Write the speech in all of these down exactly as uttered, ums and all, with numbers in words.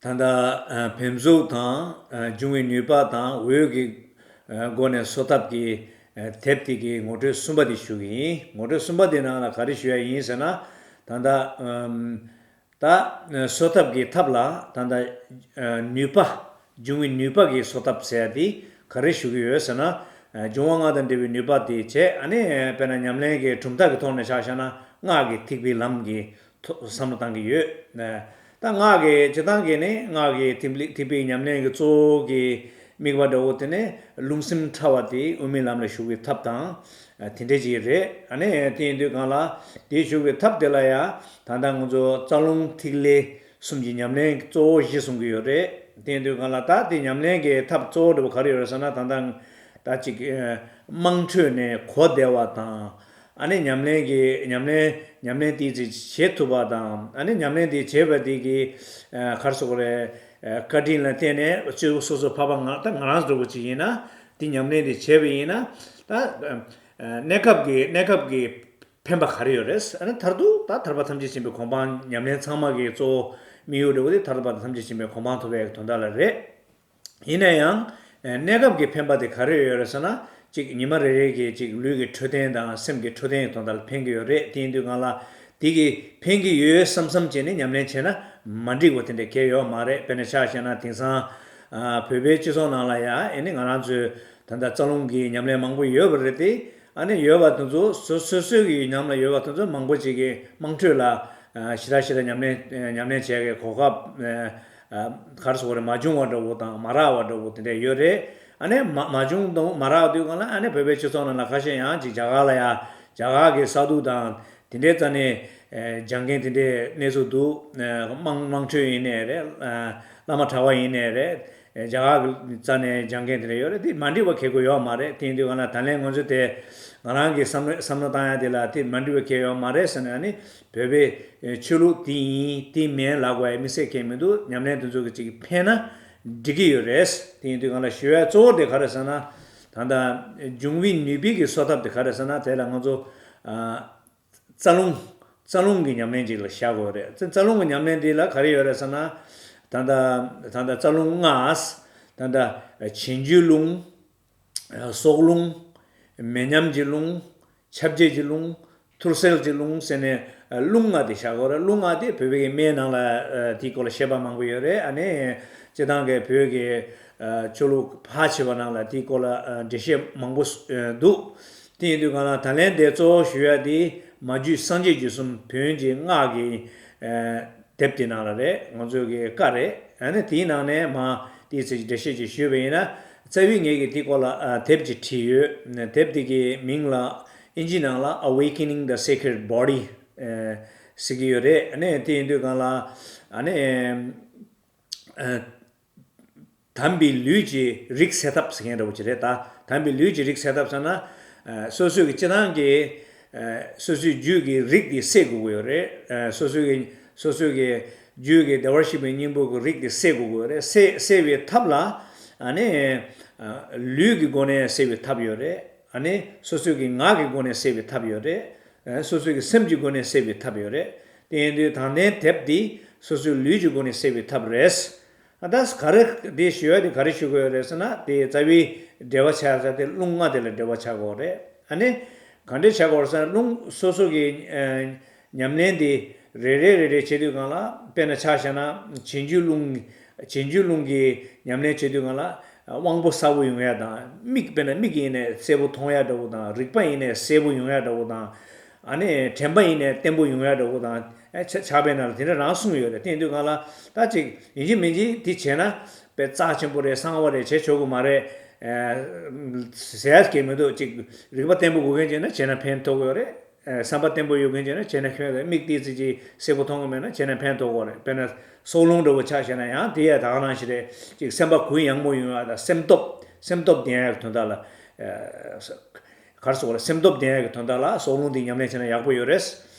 ད་ལྟ་བེམ་གཟུགས་དང་འབྱུང་བའི་ནུས་པ་དང་འོད་ཀྱི་སྒོ་ནས་གསོ་ཐབས་ཀྱི་དེབ་དེ་གི་ངོ་སྤྲོད་གསུམ་པ་དེ་ཞུ་གི་ཡིན། ངོ་སྤྲོད་གསུམ་པ་དེ་ནང་ལ་ག་རེ་ཞུ་ཡ་ཡིན་ཟེར་ན། ད་ལྟ་ད་གསོ་ཐབས་ཀྱི་ཐབས་ལ་ད་ལྟ་ནུས་པ། འབྱུང་བའི་ནུས་པ་གི་གསོ་ཐབས་ཟེར་ཡ་དེ་ག་རེ་ཞུ་གི་ཡོད་ཟེར་ན། འབྱུང་བ་ལྔ་དང་འབྲེལ་བའི་ནུས་པ་དེ་བྱས། ཨ་ནི་དཔེར་ན་ཉམས་ལེན་གྱི་གྲུབ་མཐའ་གི་ཐོག་ནས་ཆ་བཞག་ན་སྔགས་ཀྱི་ཐེག་པའི་ལམ་གྱི་ཐོག་བསམ་བློ་བཏང་གི་ཡོད། ད་སྔགས་ཀྱི་སྤྱིར་བཏང་གི་ནི་སྔགས་ཀྱི་ཐེག་པའི་ཉམས་ལེན་གྱི་གཙོ་བོ་གི་དམིགས་པ་འདྲ་བོ་དེ་ནི་རླུང་སེམས་ཕྲ་བ་དེ་དབུ་མའི་ལམ་ལ་ཞུགས་པའི་ཐབས་དང་། དེ་འདྲ་ཅིག་རེད། ཨ་ནི་དེ་ཡིན་དུས་གང་ལ་དེ་ཞུགས་པའི་ཐབས་དེ་ལ་ཡང་ད་ལྟ་ང་ཚོ་རྩ་རླུང་ཐིག་ལེ་གསུམ་གྱི་ཉམས་ལེན་གཙོ་བོ་བཞི་གསུང་གི་ཡོད་རེད། དེ་ཡིན་དུས་གང་ལ་ད་དེ་ཉམས་ལེན་གྱི་ཐབས་གཙོ་བོ་འདྲ་བོ་ག་རེ་ཡོད་རེད་ཟེར་ན། ད་ལྟ་ད་ཅིག་དམངས་ཁྲོད་ནས་གོ་བདེ་བ་དང་། ཨ་ནི་ཉམས་ལེན་གྱི་ཉམས་ལེན་ཉམས་ལེན་དེ་ཅིག་བྱེད་ཐུབ་པ་དང་། ཨ་ནི་ཉམས་ལེན་དེ་བྱེད་པ་དེ་གི་ག་རེ་ཟེར་དགོས་རེད། བཀའ་དྲིན་ལ་བརྟེན་ནས་སྤྱོད་པ་སོ་སོ་ཕར་ཕར་ང་ད་ང་རང་འདྲ་བོ་ཅིག་ཡིན་ན། དེ་ཉམས་ལེན་དེ་བྱས་པ་ཡིན་ན། ད་གནས་སྐབས་ཀྱི་གནས་སྐབས་ཀྱི་ཕན་པ་ག་རེ་ཡོད་རེད། ཨ་ནི་མཐར་ཐུག་ད་ཐར་པ་ཐམས་ཅད་མཁྱེན་པའི་གོ་འཕང་། ཉམས་ལེན་ཚང་མ་གི་གཙོ་བོ་དམིགས་ཡུལ་འདྲ་བོ་དེ་ཐར་པ་ཐམས་ཅད་མཁྱེན་པའི་གོ་འཕང་ཐོབ་པའི་དོན་དག་ལ་རེད། ཡིན་ན་ཡང་གནས་སྐབས་ཀྱི་ཕན་པ་དེ་ག་རེ་ཡོད་རེད་ཟེར་ན། གཅིག་ཉི་མ་རེ་རེ་གི་གཅིག་ལུས་ཀྱི་འཕྲོད་བསྟེན་དང་སེམས་ཀྱི་འཕྲོད་བསྟེན་གྱི་དོན་དག་ལ་ཕན་གྱི་ཡོད་རེད། དེ་ཡིན་དུས་གང་ལ་དེ་གི་ཕན་གྱི་ཡོད་བསམ་བསམ་བྱས་ནས་ཉམས་ལེན་བྱས་ན་མ་འགྲིག་པ་དེ་འདྲ་གང་ཡོད་མ་རེད། དཔེར་ན་ཆ་བཞག་ན་དེང་སང་བོད་པའི་སྤྱི་ཚོགས་ནང་ལ་ཡང་ཨ་ནི་ང་རང་ཚོའི་ད་ལྟ་རྩ་རླུང་གི་ཉམས་ལེན་མང་པོ་ཡོད་པ་རེད་དེ། ཨ་ནི་ཡོད་པ་དེ་ཚོ་སོ་སོ་སོའི་གི་ཉམས་ལ་ཡོད་པ་དེ་ཚོ་མང་པོ་ཅིག་གི་དམངས་ཁྲོད་ལ་ཞེ་དྲག་ཞེ་དྲག་ཉམས་ལེན་ཉམས་ལེན་བྱེད་ཀྱི་གོ་སྐབས་ག་རེ་ཟེར་དགོས་རེད། མ་བྱུང་བ་འདྲ་བོ་དང་མ་རག་པ་འདྲ་བོ་དེ་འདྲ་ཡོད་རེད། ཨ་ནི་མ་མ་བྱུང་དང་མ་རག་དུས་གང་ལ་ཨ་ནི་བོད་པའི་སྤྱི་ཚོགས་ནང་ལ་ཁ་ཤས་ཡང་ཅིག་རྒྱ་གར་ལ་ཡ་རྒྱ་གར་གི་ས་འདུལ་དང་དེ་འདྲའི་རྩ་ནས་སྦྱང་མཁན་དེ་འདྲའི་གནས་ཚུལ་འདུག་དམངས་དམངས་ཁྲོད་ཡིན་ནའི་རེད། བླ་མ་གྲྭ་པ་ཡིན་ནའི་རེད། རྒྱ་གར་གྱི་རྩ་ནས་སྦྱང་མཁན་དེ་འདྲ་ཡོད་རེད། དེ་མ་འགྲིག་པ་གང་ཡང་ཡོད་མ་རེད། དེ་ཡིན་དུས་གང་ལ་ད་ལན་ང་ཚོས་དེ་ང་རང་གི་བསམ་བློ་བསམ་བློ་བཏང་ཡ་དེ་ལ་དེ་མ་འགྲིག་པ་གང་ཡང་ཡོད་མ་རེད་ཟེར་ནས། ཨ་ནི་བོད་པའི་ཆོས་ལུགས་དེ་ཡིན་དེ་མིན་ལབ་དགོས་ཡ་དམིགས་བསལ་གང་ཡང་མི་འདུག་ཉམས་ལེན་དེ་ཚོ་གི་ཅིག་ཕན་ན་འགྲིག་གི་ཡོད་རེད། དེ་ཡིན་དུས་གང་ལ་ཞུ་ཡ་གཙོ་བོ་དེ་ག་རེ་ཟེར་ན། ད་ལྟ་འབྱུང་བའི་ནུས་པའི་གི་གསོ་ཐབས་དེ་ག་རེ་ཟེར་ན། དེ་ལ་ང་ཚོ་རྩ་རླུང་། རྩ་རླུང་གི་ཉམས་ལེན་ཅིག་ལ་བཞག་དགོས་རེད། རྩ་རྩ་རླུང་གི་ཉམས་ལེན་འདི་ལ་ག་རེ་ཡོད་རེད་ཟེར་ན། ད་ལྟ་ད་ལྟ་རྩ་རླུང་ལྔ། ད་ལྟ་བྱིན་གྱིས་རླུང་། སྲོག་རླུང་། མེ་མཉམ་གྱི་རླུང་། ཁྱབ་བྱེད་ཀྱི་རླུང་། ཐུར་སེལ་གྱི་རླུང་ཟེར་ནས་རླུང་ལྔ་དེ་བཞག་དགོས་རེད། རླུང་ལྔ་དེ་བོད་པའི་གི་སྨན་ནང་ལ་དེའི་སྐོར་ལ་བཤད་པ་མང་པོ་ཡོད་རེད། ཨ་ནི་སྤྱིར་བཏང་གི་བོད་ཀྱི་ཆོས་ལུགས་ཕལ་ཆེ་བ་ནང་ལ་དེའི་སྐོར་ལ་འགྲེལ་བཤད་མང་པོ་འདུག་དེ་ཡིན་དུས་གང་ལ་ད་ལན་དེ་གཙོ་བོ་ཞུ་ཡ་དེ་མ་རྒྱུད་སངས་རྒྱས་རྒྱུད་གསུམ་བོན་གྱི་སྔགས་ཀྱི་དེབ་དེ་ནང་ལ་རེད། ང་ཚོའི་གི་བཀའ་རེད། ཨ་ནི་དེའི་ནང་ནས་མ་དེའི་ཚེ་འགྲེལ་བཤད་ཅིག་ཞུས་པ་ཡིན་ན། རྩ་བའི་ངེད་ཀྱིས་དེའི་སྐོར་ལ་དེབ་ཅིག་བྲིས་ཡོད། དེབ་དེ་གི་མིང་ལ་ཨིན་ཇི་ནང་ལ་Awakening the Sacred Body ཟེར་གྱི་ཡོད་རེད། ཨ་ནི་དེ་ཡིན་དུས་གང་ལ་ཨ་ནི། དམ་པའི་ལུས་ཀྱི་རིགས་སད་ཐབས་ཟེར་མཁན་འདྲ་བོ་ཅིག་རེད། ད་དམ་པའི་ལུས་ཀྱི་རིགས་སད་ཐབས་ཟེར་ན། སོ་སོའི་གི་སྤྱིར་བཏང་གི་སོ་སོའི་རྒྱུད་ཀྱི་རིགས་དེ་སད་དགོས་ཀྱི་ཡོད་རེད། སོ་སོའི་གི་སོ་སོའི་གི་རྒྱུད་ཀྱི་བདེ་བར་གཤེགས་པའི་སྙིང་པོ་གི་རིགས་དེ་སད་དགོས་ཀྱི་ཡོད་རེད། སད་སད་པའི་ཐབས་ལ་ཨ་ནི་ལུས་ཀྱི་སྒོ་ནས་སད་པའི་ཐབས་ཡོད་རེད། ཨ་ནི་སོ་སོའི་གི་ངག་གི་སྒོ་ནས་སད་པའི་ཐབས་ཡོད་རེད། སོ་སོའི་གི་སེམས་ཀྱི་སྒོ་ནས་སད་པའི་ཐབས་ཡོད་རེད། དེ་ཡིན་དུས་དང་ལྡན་དེབ་འདི་སོ་སོའི་ལུས་ཀྱི་སྒོ་ནས་སད་པའི་ཐབས་རེད། ཨ་ད་ག་རེ་འདི་ཞུ་ཡ་དེ་ག་རེ་ཞུ་དགོས་ཡོད་རེད་ཟེར་ན། དེ་རྩ་བའི་འགྲེལ་པ་ཆགས་ས་དེ་རླུང་ལྔ་དེ་ལ་འགྲེལ་པ་ཆགས་དགོས་རེད། ཨ་ནི་ག་འདྲས་ཆགས་དགོས་རེད་ཟེར་ན། རླུང་སོ་སོ་གི་ཨ་ཉམས་ལེན་དེ་རེ་རེ་རེ་རེ་བྱེད་དུས་སྒང་ལ། དཔེར་ན་ཆ་བཞག་ན་བྱིན་གྱིས་རླུང་། བྱིན་གྱིས་རླུང་གི་ཉམས་ལེན་བྱེད་དུས་སྒང་ལ་དབང་པོ་གསལ་པོ་ཡོང་ཡ་དང་། མིག་དཔེར་ན་མིག་ཡིན་ནའི་གསལ་པོ་མཐོང་ཡ་འདྲ་བོ་དང་། རེག་པ་ཡིན་ནའི་གསལ་པོ་ཡོང་ཡ་འདྲ་བོ་དང་། ཨ་ནི་དྲན་པ་ཡིན་ནའི་བརྟན་པོ་ཡོང་ཡ་འདྲ་བོ་དང་། ཨ་ཆ་ཆགས་པའི་ནང་ལ་དེ་འདྲ་རང་གསུངས་ཡོད་རེད། དེ་ཡིན་དུས་སྒང་ལ་ད་ཅིག་ཡིན་གཅིག་མིན་གཅིག་དེ་བྱས་ན་དཔེ་རྩ་ཆེན་པོ་རེད། གསང་བ་རེད། བྱེད་ཆོག་གི་མ་རེད། ཨ་ཟེར་ཡ་གང་ཡང་མི་འདུག་ཅིག་རེག་པ་བརྟན་པོ་དགོས་མཁན་བྱས་ན་བྱས་ན་ཕན་ཐོགས་ཀྱི་ཡོད་རེད། ཨ་བསམ་པ་བརྟན་པོ་ཡོད་མཁན་བྱས་ན་བྱས་ན་ཕན་ཐོགས། མིག་ཏོག་ཙམ་ཅིག་གསལ་པོ་མཐོང་གི་མེད་ན་བྱས་ན་ཕན་ཐོགས་ཀྱི་ཡོད་རེད། དཔེར་ན་སྲོག་རླུང་འདྲ་བོ་ཆ་བཞག་ན་ཡང་དེ་ཡང་ད་ག་ནང་བཞིན་རེད། ཅིག་སེམས་པ་གུ་ཡངས་པོ་ཡོང་ཡ་དང་། སེམས་སྟོབས་སེམས་སྟོབས་ལྡན་ཡ་གི་དོན་དག་ལ། ཨ་ག་རེ་ཟེར་དགོས་རེད། སེམས་སྟོབས་ལྡན་ཡ་གི་དོན་དག་ལ་སྲོག་རླུང་འདི་ཉམས་ལེན་བྱས་ན་ཡག་པོ་ཡོད་རེད།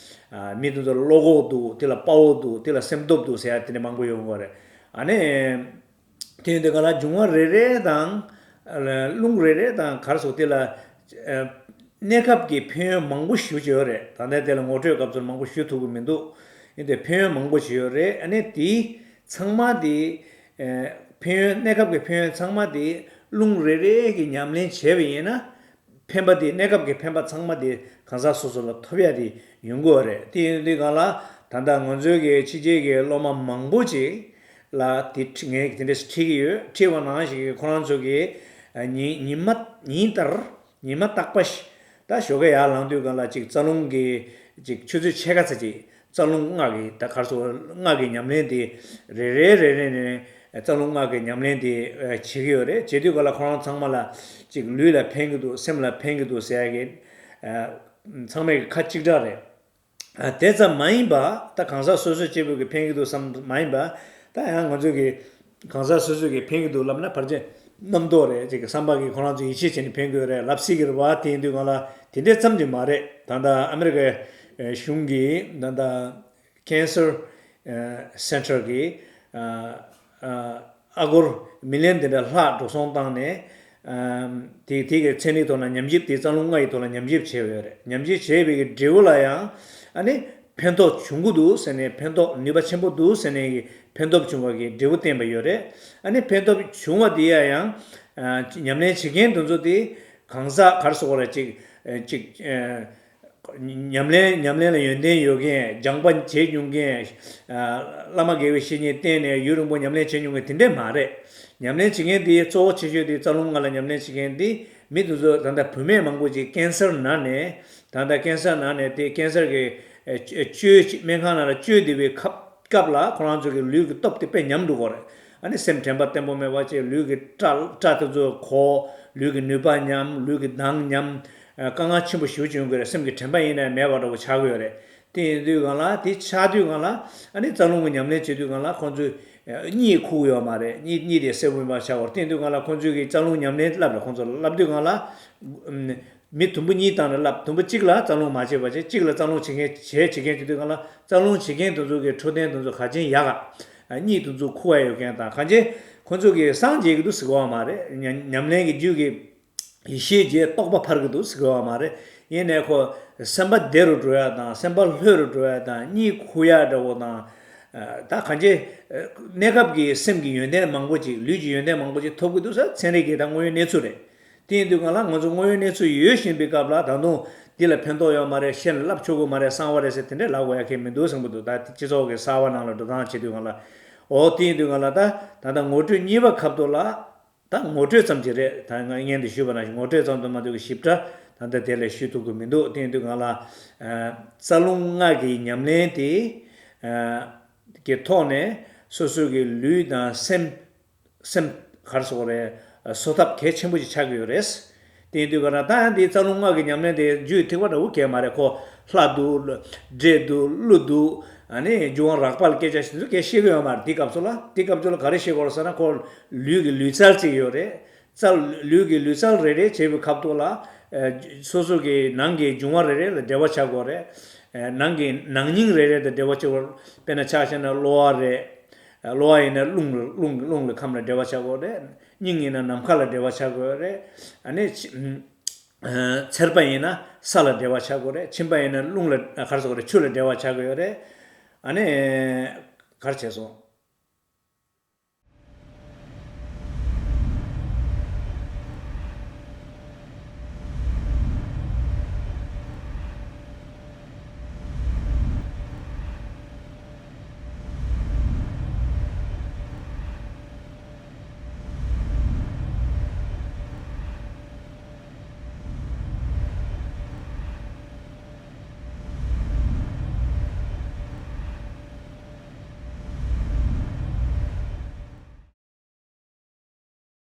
ཨ་མི་དེ་ཚོ་ལ་བློ་ཁོག་འདུག་དེ་ལ་དཔའ་བོ་འདུག་དེ་ལ་སེམས་སྟོབས་འདུག་ཟེར་ཡ་དེ་འདྲ་མང་པོ་ཡོང་གི་ཡོད་རེད། ཨ་ནི། དེ་ཡིན་དུས་སྒང་ལ་འབྱུང་བ་རེ་རེ་དང་། རླུང་རེ་རེ་དང་ག་རེ་ཟེར། དེ་ལ་ཨ་གནས་སྐབས་ཀྱི་ཕན་ཡོན་མང་པོ་ཞེ་པོ་ཅིག་ཡོད་རེད། ད་ལྟ་དེ་ལ་ངོ་སྤྲོད་སྐབས་སུ་མང་པོ་ཞུ་ཐུབ་ཀྱི་མི་འདུག་ཡིན་དུས་ཕན་ཡོན་མང་པོ་ཞིག་ཡོད་རེད། ཨ་ནི་དེ་ ཚང་མ་དེ་ཨེ་ཕན་ཡོན། གནས་སྐབས་ཀྱི་ཕན་ཡོན་ཚང་མ་དེ་རླུང་རེ་རེ་གི་ཉམས་ལེན་བྱས་པ་ཡིན་ན། ཕན་པ་དེ། གནས་སྐབས་ཀྱི་ཕན་པ་ཚང་མ་དེ་གང་ཟག་སོ་སོ་ལ་ཐོབ་ཡ་དེ་ཡོང་གི་ཡོད་རེད། དེ་ཡིན་དུས་གང་ལ་ད་ལྟ་ང་ཚོའི་གི་ཕྱི་རྒྱལ་གྱི་སློབ་མ་མང་པོ་ཅིག་ལ་དེ་ཁྲིད། ངས་དེ་འདྲ་ཞིག་ཁྲིད་ཀྱི་ཡོད། ཁྲིད་པ་ནང་བཞིན་གྱི་ཁོ་རང་ཚོ་གི་ཨ་ཉིན་ཉི་མ་ཉིན་ལྟར་ཉི་མ་རྟག་པ་ཞིག་ད་ཞོགས་ཀས་ཡར་ལངས་དུས་གང་ལ་ཅིག་རྩ་རླུང་གི་ཅིག་ཆུ་ཚོད་ཕྱེད་ཀ་ཙམ་ཅིག་རྩ་རླུང་སྔགས་ཀྱི། ད་ག་རེ་ཟེར། སྔགས་ཀྱི་ཉམས་ལེན་དེ་རེ་རེ་རེ་རེ་ནས་རྩ་རླུང་སྔགས་ཀྱི་ཉམས་ལེན་དེ་ཨ་བྱེད་ཀྱི་ཡོད་རེད། བྱེད་དུས་གང་ལ་ཁོ་རང་ཚང་མ་ལ་ཅིག་ལུས་ལ་ཕན་གྱི་འདུག་སེམས་ལ་ཕན་གྱི་འདུག་ཟེར་ཡ་གི་ཨ་ཚང་མས་ཁ་གཅིག་གྲགས་རེད། ཨ་དེ་ཙམ་མ་ཡིན་པ། ད་གང་ཟག་སོ་སོ་གཅིག་པུ་གི་ཕན་གྱི་འདུག་བསམ་མ་ཡིན་པ། ད་ཡང་ང་ཚོ་གི་གང་ཟག་སོ་སོ་གི་ཕན་གྱི་འདུག་ལབ་ན་ཕལ་ཆེར་རྣམ་རྟོག་རེད། ཅིག་གི་བསམ་པ་གི་ཁོ་རང་ཚོ་ཡིད་ཆེས་བྱས་ནས་ཕན་གྱི་ཡོད་རེད་ལབ་སྲིད་ཀྱི་རེད་བ། དེ་ཡིན་དུས་གང་ལ་དེ་འདྲ་ཙམ་གྱི་མ་རེད། ད་ལྟ་ཨ་མི་རི་ཀའི་གཞུང་གིས་ད་ལྟ་Cancer Center གི་ཨ་ཨ་ཨ་སྒོར་མི་ལི་ཡོན་དེ་འདྲ་ལྷག་འགྲོ་སོང་བཏང་ནས། ཨམ་དེ་དེ་གི་ཚན་རིག་ཐོག་ལ་ཉམས་ཞིབ། དེ་རྩ་རླུང་ལྔ་ཡི་ཐོག་ལ་ཉམས་ཞིབ་བྱས་ཡོད་རེད། ཉམས་ཞིབ་བྱས་པའི་གི་འབྲས་བུ་ལ་ཡང་ཨ་ནི་ཕན་ཐོགས་བྱུང་གི་འདུག་ཟེར་ནས། ཕན་ཐོགས་ནུས་པ་ཆེན་པོ་འདུག་ཟེར་ནས་གི་ཕན་ཐོགས་བྱུང་བ་གི་འབྲས་བུ་བསྟན་པ་ཡོད་རེད། ཨ་ནི་ཕན་ཐོགས་བྱུང་བ་དེ་ཡ་ཡང་ཨ་ཉམས་ལེན་བྱེད་མཁན་དེ་ཚོ་དེ་གང་ཟག་ག་རེ་ཟེར་དགོས་རེད། ཅིག་ཨ་ཅིག་ཨ་ཉམས་ལེན། ཉམས་ལེན་ལ་ཡོན་ཏན་ཡོད་མཁན། སྦྱངས་པ་བྱས་མྱོང་མཁན། ཨ་བླ་མ་དགེ་བའི་བཤེས་གཉེན་བསྟེན་ནས་ཡུན་རིང་པོ་ཉམས་ལེན་བྱས་མྱོང་མཁན་དེ་འདྲས་མ་རེད། ཉམས་ལེན་བྱེད་མཁན་དེ་གཙོ་བོ་ཆེ་ཤོས་དེ་རྩ་རླུང་ལྔ་ལ་ཉམས་ལེན་བྱེད་མཁན་དེ། མི་དེ་ཚོ་ད་ལྟ་བུད་མེད་མང་པོ་ཅིག་ཀན་སར་ན་ནས། ད་ལྟ་ཀན་སར་ན་ནས་དེ་ཀན་སར་གི་ཨ་བཅོས། སྨན་ཁང་ནང་ལ་བཅོས་བསྡད་པའི་སྐབས། སྐབས་ལ་ཁོ་རང་ཚོ་གི་ལུས་ཀྱི་སྟོབས་དེ་དཔེ་ཉམས་འགྲོ་གི་རེད། ཨ་ནི་སེམས་དྲན་པ་བརྟན་པོ་མེད་པ་བྱས། ལུས་ཀྱི་སྐྲ་སྐྲ་དེ་ཚོ་གོག་ལུས་ཀྱི་ནུས་པ་ཉམས། ལུས་ཀྱི་མདངས་ཉམས། ཨ་དཀའ་ངལ་ཆེན་པོ་ཞེ་པོ་ཅིག་ཡོང་གི་རེད། སེམས་ཀྱི་དྲན་པ་ཡིན་ནའི་མེད་པ་འདྲ་པོ་ཆགས་ཀྱི་ཡོད་རེད། དེ་ཡིན་དུས་གང་ལ། དེ་ཆགས་དུས་གང་ལ་ཨ་ནི་རྩ་རླུང་གི་ཉམས་ལེན་བྱེད་དུས་གང་ལ་ཁོང་ཚོས་ཨ་གཉིད་ཁུག་ཡོད་མ་རེད། གཉིད་གཉིད་དེ་གསལ་པོ་མེད་པ་ཆགས་ཀྱི་ཡོད་རེད། དེ་ཡིན་དུས་གང་ལ་ཁོང་ཚོས་ཀྱི་རྩ་རླུང་ཉམས་ལེན་བསླབ་རེད། ཁོང་ཚོ་ལ་བསླབ་དུས་གང་ལ་ཨམ་མི་དུམ་བུ་གཉིས་བཏང་ནས་བསླབ། དུམ་བུ་གཅིག་ལ་རྩ་རླུང་མ་བྱས་པ་བྱས། གཅིག་ལ་རྩ་རླུང་བྱེད་མཁན། བྱས་བྱེད་མཁན་བྱེད་དུས་གང་ལ་རྩ་རླུང་བྱེད་མཁན་དེ་ཚོ་གི་འཕྲོད་བསྟེན་དེ་ཚོ་ག་ཅན་ཡག་ག་གཉིད་དེ་ཚོ་ཁུག་ཡ་ཡོད་མཁན་དང་། གང་ཅི་ཁོང་ཚོ་གི་སངས་རྒྱས་ཀྱི་འདུག་ཟེར་གི་ཡོད་མ་རེད། ཉམས་ཉམས་ལེན་གྱི་རྒྱུད་ཀྱི་ཡེ་ཤེས་རྒྱས། རྟོགས་པ་འཕར་གྱི་འདུག་ཟེར་གི་ཡོད་མ་རེད། ཡིན་ནའི་ཁོ་སེམས་པ་བདེ་རུ་འགྲོ་ཡ་དང་། སེམས་པ་ལྷོད་རུ་འགྲོ་ཡ་དང་། གཉིད་ཁུག་ཡ་འདྲ་པོ་དང་། ཨ་ད་གང་ཅི་ཨ་གནས་སྐབས་ཀྱི་སེམས་ཀྱི་ཡོན་ཏན་མང་པོ་ཅིག་ལུས་ཀྱི་ཡོན་ཏན་མང་པོ་ཅིག་ཐོབ་ཀྱི་འདུག་ཟེར། ཚན་རིག་གི་ད་དངོས་ཡོད་གནས་ཚུལ་རེད། དེ་ཡིན་དུས་གང་ལ་ང་ཚོ་དངོས་ཡོད་གནས་ཚུལ་ཡོད་བཞིན་པའི་སྐབས་ལ། ད་དུང་འདི་ལ་ཕན་ཐོགས་ཡོད་མ་རེད། གཞན་ལ་བསླབ་ཆོག་གི་མ་རེད། གསང་བ་རེད་ཟེར་དེ་འདྲས་ལབ་དགོས་ཡ་གང་ཡང་མི་འདུག་བསམ་གྱི་འདུག་ད་སྤྱི་ཚོགས་ཀྱི་གསར་བ་ནང་ལ་འགྲོ་སྟངས་བྱེད་དུས་གང་ལ། འོ་དེ་ཡིན་དུས་གང་ལ་ད་ད་ལྟ་ངོ་སྤྲོད་གཉིས་པ་ཁ་ཐུག་ལ། ད་ངོ་སྤྲོད་ཙམ་ཅིག་རེད། ད་ང་སྔོན་དུ་ཞུས་པ་ནང་བཞིན་ངོ་སྤྲོད་ཙམ་དུ་མ་གཏོགས་ཀྱི་ཞིབ་ཕྲ་ད་ལྟ་དེ་ལ་ཞུ་ཐུབ་ཀྱི་མི་འདུག་དེ་ཡིན་དུས་གང་ལ་ཨ་རྩ་རླུང་སྔགས་ཀྱི་ཉམས་ལེན་དེ་ཨ་གི་ཐོག་ནས་སོ་སོ་གི་ལུས་དང་སེམས། སེམས་ག་རེ་ཟེར་དགོས་རེད། གསོ་ཐབས་གལ་ཆེན་པོ་ཞིག་ཆགས་ཀྱི་ཡོད་རེད། དེ་ཡིན་དུས་ག་རེ། ད་ཡང་འདི་རྩ་རླུང་སྔགས་ཀྱི་ཉམས་ལེན་དེ་རྒྱུད་ཐེག་པ་འདྲ་པོ་གང་ཡང་མ་རེད། ཁོ་ལྷ་འདུག་འདྲེ་འདུག་ཀླུ་འདུག་ཨ་ནི་རྒྱུ་དབང་རག་པ་ལ་སྐད་ཆ་ཞིག་འདུག་གང་ཡང་བཤད་ཀྱི་ཡོད་མ་རེད། དེ་སྐབས་སུ་ལ། དེ་སྐབས་སུ་ལ་ག་རེ་བཤད་དགོས་རེད་ཟེར་ན། ཁོ་ལུས་ཀྱི་ལུས་རྩལ་ཅིག་ཡོད་རེད། རྩལ། ལུས་ཀྱི་ལུས་རྩལ་རེ་རེ་བྱེད་པའི་སྐབས་ཐོག་ལ། ཨ་སོ་སོ་གི་ནང་གི་འབྱུང་བ་རེ་རེ་ལ་འབྲེལ་བ་ཆགས་དགོས་རེད། ཨ་ནང་གི་ནང་སྙིང་རེ་རེ་དང་འབྲེལ་བ་ཆགས་དགོས། དཔེར་ན་ཆ་བཞག་ན་གློ་བ་རེད། གློ་བ་ཡིན་ན་རླུང་ལ། རླུང་། རླུང་གི་ཁམས་ལ་འབྲེལ་བ་ཆགས་དགོས་རེད། སྙིང་ཡིན་ན་ནམ་མཁའ་ལ་འབྲེལ་བ་ཆགས་དགོས་རེད། ཨ་ནི་ཕྱི་ཨ་མཚེར་པ་ཡིན་ན་ས་ལ་འབྲེལ་བ་ཆགས་དགོས་རེད། མཆིན་པ་ཡིན་ན་རླུང་ལ། ཨ་ག་རེ་ཟེར་དགོས་རེད། ཆུ་ལ་འབྲེལ་བ་ཆགས་ཀྱི་ཡོད་རེད། ཨ་ནི་ག་རེ་བྱས་སོང་།